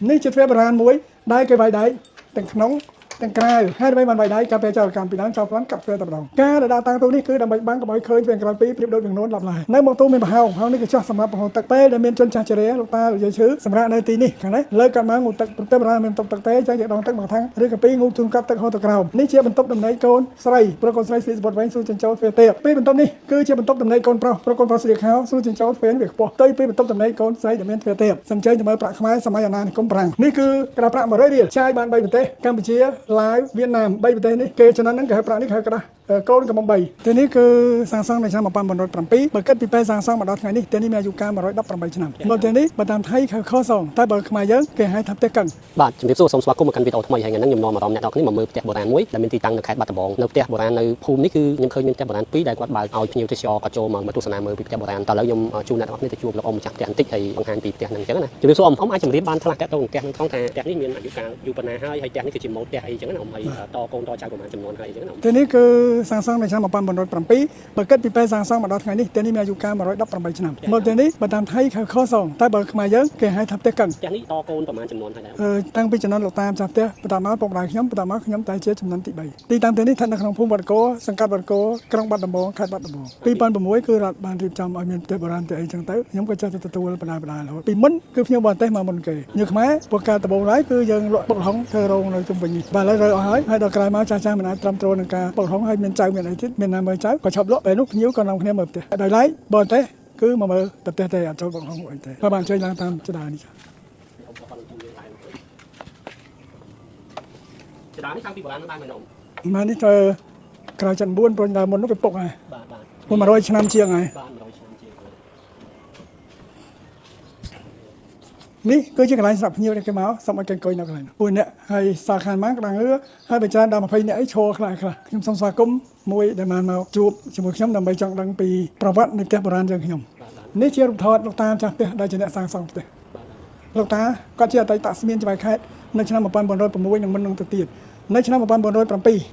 នេះជាទ្វារបុរាណមួយដែលគេវាយដែកទាំងក្នុងទាំងក្រៅហើយដើម្បីបានវាយដែកការពារចោលកម្មពីដើមចោលប្លន់កាប់ទ្វារតែម្ដងការដែលដាក់តាំងទូនេះគឺដើម្បីបាំងកុំឲ្យឃើញទ្វារក្រោយពីរប្រៀបដូចនឹងនួនឡប់ឡាយនៅមុខទូមានប្រហោងប្រហោងនេះគឺចោះសម្រាប់ប្រហោងទឹកពេលដែលមានជនចាស់ជរាលោកតាលោកយាយឈឺសម្រាប់នៅទីនេះខាងនេះលើកាត់មកងូទឹកព្រោះតែបុរាណមានតុកទឹកទេចឹងយើងដងទឹកមកខាងឬក៏ពីងូជូនកាប់ទឹកហូរទៅក្រោមនេះជាបន្ទប់ដំណេកកូនស្រីព្រោះកូនស្រីស្លៀកសំពត់វែងស្រួលចិញ្ចោលទ្វារទាបពីបន្ទប់នេះគឺជាបន្ទប់ដំណេកកូនប្រុសព្រោះកូនប្រុសស្លៀកខោស្រួលចិញ្ចោលទ្វារវាខ្ពស់ទៅពីបន្ទប់ដំណេកកូនស្រីដែលមានទ្វារទាបសំចៃទៅមើលប្រាក់ខ្មែរសម័យអាណានិគមប្រាំងនេះគឺក្តារប្រាក់100រៀលចាយបាន3ប្រទេសកម្ពុជាឡាវវៀតណាម3ប្រទេសនេះគេចំណិនហ្នឹងគេហៅប្រាក់នេះគេហៅក្តារកូនកំ3ទីនេះគឺសាងសង់នៅឆ្នាំ1907បើគិតពីពេលសាងសង់មកដល់ថ្ងៃនេះទីនេះមានអាយុកាល118ឆ្នាំមកទីនេះបើតាមថៃហៅខសងតែបើខ្មែរយើងគេហៅថាផ្ទះកឹង បាទជំរាបសួរសូមស្វាគមន៍មកកាន់វីដេអូថ្មីហើយថ្ងៃនេះខ្ញុំនាំអារម្មណ៍អ្នកនរគ្នាមកមើលផ្ទះបុរាណមួយដែលមានទីតាំងនៅខេត្តបាត់ដំបងនៅផ្ទះបុរាណនៅភូមិនេះគឺខ្ញុំឃើញមានផ្ទះបុរាណពីរដែលគាត់បើកឲ្យភ្ញៀវទេសចរគាត់ចូលមកទស្សនាមើលពីផ្ទះបុរាណតើឥឡូវខ្ញុំជូនអ្នកនរគ្នាទៅជួបលោកអ៊ំម្ចាស់ផ្ទះបន្តិចហើយបង្ហាញពីផ្ទះហ្នឹងអញ្ចឹងណាជំរាបសួរអ៊ំអ៊ំអាចជម្រាបបានខ្លះតាក់ទងនឹងផ្ទះហ្នឹងផងថាផ្ទះនេះមានអាយុកាលយូរប៉ុណ្ណាហើយហើយផ្ទះនេះគឺជាម៉ូតផ្ទះអីអញ្ចឹងណាអ៊ំហើយតកូនតចៅប្រហែលចំនួនហើយអញ្ចឹងណាអ៊ំ ទីនេះគឺសាងសង់នៅឆ្នាំ1907បើគិតពីពេលសាងសង់មកដល់ថ្ងៃនេះទីនេះមានអាយុកាល118ឆ្នាំមកទីនេះបើតាមថៃហៅខសងតែបើខ្មែរយើងគេហៅថាផ្ទះកឹង ផ្ទះនេះតកូនប្រហែលចំនួនហើយដែរ អឺតាំងពីជំនាន់លោកតាមចាស់ផ្ទះបន្តមកពុកម្ដាយខ្ញុំបន្តមកខ្ញុំតែជាជំនាន់ទី3ទីតាំងទីនេះស្ថិតនៅក្នុងភូមិវត្តគោសង្កាត់វត្តគោក្រុងបាត់ដំបងខេត្តបាត់ដំបង2006គឺរដ្ឋបានរៀបចំឲ្យមានផ្ទះបុរាណទៅអីចឹងទៅខ្ញុំក៏ចេះតែទទួលបណ្ដាបណ្ដារហូតពីមុនគឺភ្ញៀវបរទេសមកមុនគេញើខ្មែរពួកការដំបូងឡើយគឺយើងលក់បុកល្ហុងធ្វើរោងនៅជុំវិញនេះបាទឥឡូវរើអស់ហើយហើយដល់ក្រោយមកចាស់ចាស់មិនអាចត្រឹមត្រូវនឹងការបុកល្ហុងហើយមានចៅមានអីទៀតមានណាមើលចៅក៏ឈប់លក់ពេលនោះភ្ញៀវក៏នាំគ្នាមើលផ្ទះដោយឡែកបរទេសគឺមកមើលតែផ្ទះទេអត់ចូលបុកល្ហុងអីទេហើយបានអញ្ជើញឡើងតាមចដានេះចា អ៊ំក៏គាត់ជូនយើងឡើងចដានេះតាំងពីបុរាណដែរមែនអ៊ំ ម៉ានេះទៅក្រៅចិន9ព្រោះដើមមុននោះវាពុកហើយ បាទបាទ 100ឆ្នាំជាងហើយ បាទ100ឆ្នាំជាង នេះគឺជាកន្លែងសម្រាប់ភ្ញៀវដែលគេមកសូមឲ្យគេអង្គុយនៅកន្លែងនោះពួកអ្នកហើយសាខានម៉ានក្តាំងអឺហើយបើច្រើនដល់20អ្នកអីឈរខ្លះខ្លះខ្ញុំសូមស្វាគមន៍មួយដែលបានមកជួបជាមួយខ្ញុំដើម្បីចង់ដឹងពីប្រវត្តិនៃផ្ទះបុរាណយើងខ្ញុំ បាទបាទ នេះជារូបថតលោកតាម្ចាស់ផ្ទះដែលជាអ្នកសាងសង់ផ្ទះ បាទ លោកតាគាត់ជាអតីតស្មានច្បារខេត្តនៅឆ្នាំ1906និងមុននឹងទៅទៀតនៅឆ្នាំ1907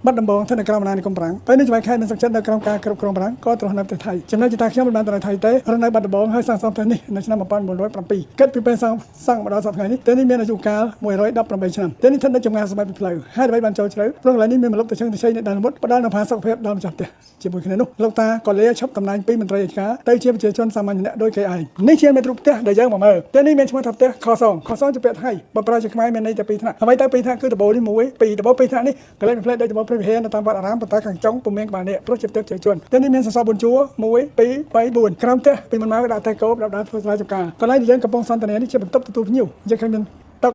បាត់ដំបងស្ថិតនៅក្រោមអាណានិគមប្រាំងពេលនេះច្បារខេត្តមានសុខចិត្តនៅក្រោមការគ្រប់គ្រងប្រាំងក៏ទ្រង់នៅប្រទេសថៃចំណែកជាតាខ្ញុំមិនបានទៅនៅថៃទេរស់នៅបាត់ដំបងហើយសាងសង់ផ្ទះនេះនៅឆ្នាំ1907គិតពីពេលសាងសង់មកដល់សប្តាហ៍ថ្ងៃនេះផ្ទះនេះមានអាយុកាល118ឆ្នាំផ្ទះនេះស្ថិតនៅចម្ងាយសម្បត្តិពីផ្លូវហើយដើម្បីបានចូលជ្រៅព្រោះកន្លែងនេះមានម្លប់ទៅជើងទៅជ័យនៅដើមមុតផ្ដល់នូវផាសុកភាពដល់ម្ចាស់ផ្ទះជាមួយគ្នានោះលោកតាក៏លាឈប់តំណែងពីមន្ត្រីរាជការទៅជាប្រជាជនសាមញ្ញម្នាក់ដូចគេឯងនេះជាមេត្រុបផ្ទះដែលយើងមកមើលផ្ទះនេះមានឈ្មោះថាផ្ទះខសងខសងជាពាក្យថៃបើប្រើជាខ្មែរមានន័យតែពីរថ្នាក់អ្វីទៅពីរថ្នាក់គឺដំបូលនេះមួយពីរដំបូលពីរថ្នាក់នេះកន្លែងផ្លែដូចដំបូលព្រះវិហារនៅតាមវត្តអារាមប៉ុន្តែខាងចុងពុំមានក្បាលនេះព្រោះជាផ្ទះប្រជាជនផ្ទះនេះមានសសរ4ជួរ1 2 3 4ក្រោមផ្ទះពីមុនមកដាក់តែកោបដាក់ដើមធ្វើស្រែចម្ការកន្លែងដែលយើងកំពុងសន្ទនានេះជាបន្ទប់ទទួលភ្ញៀវយើងឃើញមាន